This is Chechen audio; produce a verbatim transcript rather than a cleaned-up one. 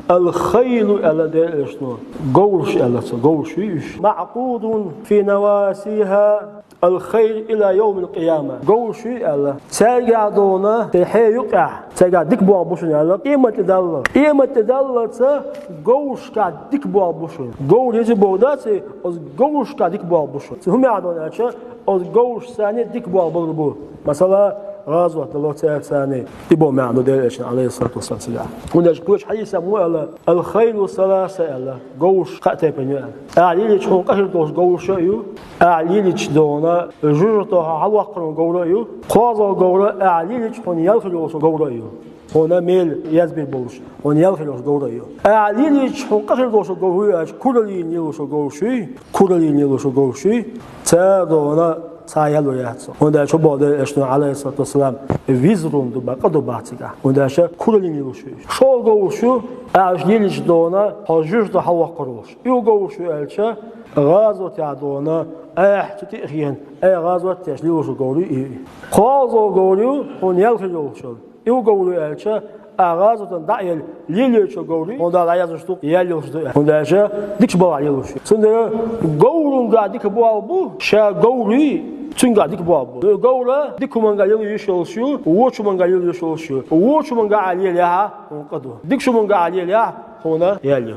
الخيل аьлла Делан Элчано. Говраш аьлла цо, говраш ю уж. معقود في نواسيها الخيل إلى يوم القيامة. Говраш ю аьлла. Цаьргахь дона, тӀехье юкъехь, цаьргахь дика болх бу шуна аьлла. Къемат тӀе далла. Къемат тӀе даллалца говрашкахь дика болх бу шуна. Говр еза боху дац, оцу говрашкахь дика болх бу шуна. Цу хӀун маьӀна ду аьлча, оцу говрашца дика болх балур бу. Масала, гӀазот дало цаьрца. И боху маьӀна ду Делан Элчано, Ӏалайхиссалату вассалам, цигахь. ХӀунда аьлча кхечу хьадисехь ма аьлла, الخيل ثلاثة аьлла, говраш кхаа тайпана ю аьлла. Ахьа лелийча хьуна къа хир долуш говраш а ю, ахьа лелийча дона жожагӀато хьо хьалаваккхар волу говр а ю, кхозлагӀа говр, ахьа лелийча хьуна ял хир йолуш говр а ю. Хьуна мел язбир болуш, хьуна ял хир йолуш говр а ю. Ахьа лелийча хьуна къа хир долуш говр ю аьлча, кураллина лелош говраш ю, кураллина лелош говраш ю. Цара дона цхьа ял лур яц цо. ХӀунда аьлча боху Делан Элчано, Ӏалайхиссалату вассалам, وزر ду боху, къа ду боху цигахь. ХӀунда аьлча кураллина лелош ю. ШолгӀа говраш ю, ахьа уьш лелийча дона хьо жожагӀато хьалаваккхар волуш. И говраш ю аьлча, гӀазотехь дона, ахьа цу тӀе а хиъна, ахьа гӀазот деш лелош говр ю и. КхозлагӀа говр ю, хьуна ял хир йолуш йолу. И говр ю аьлча, ахьа гӀазотана дӀа а елла, лелочу говр ю, хьуна Дала дӀаяздеш ду, ял йолуш ду аьлла. ХӀунда аьлча дикачу балхахь лелош ю. Цундела говрангахь дика болх бу, ша говр юй, цуьнгахь дика болх бу. Говр дика хӀумангахь лело йиш йолуш ю, вочу хӀумангахь лело йиш йолуш ю. Вочу хӀумангахь ахьа лелаяхь, хьуна къа ду. Дикачу хӀумангахь ахьа лелаяхь, хьуна ял ю.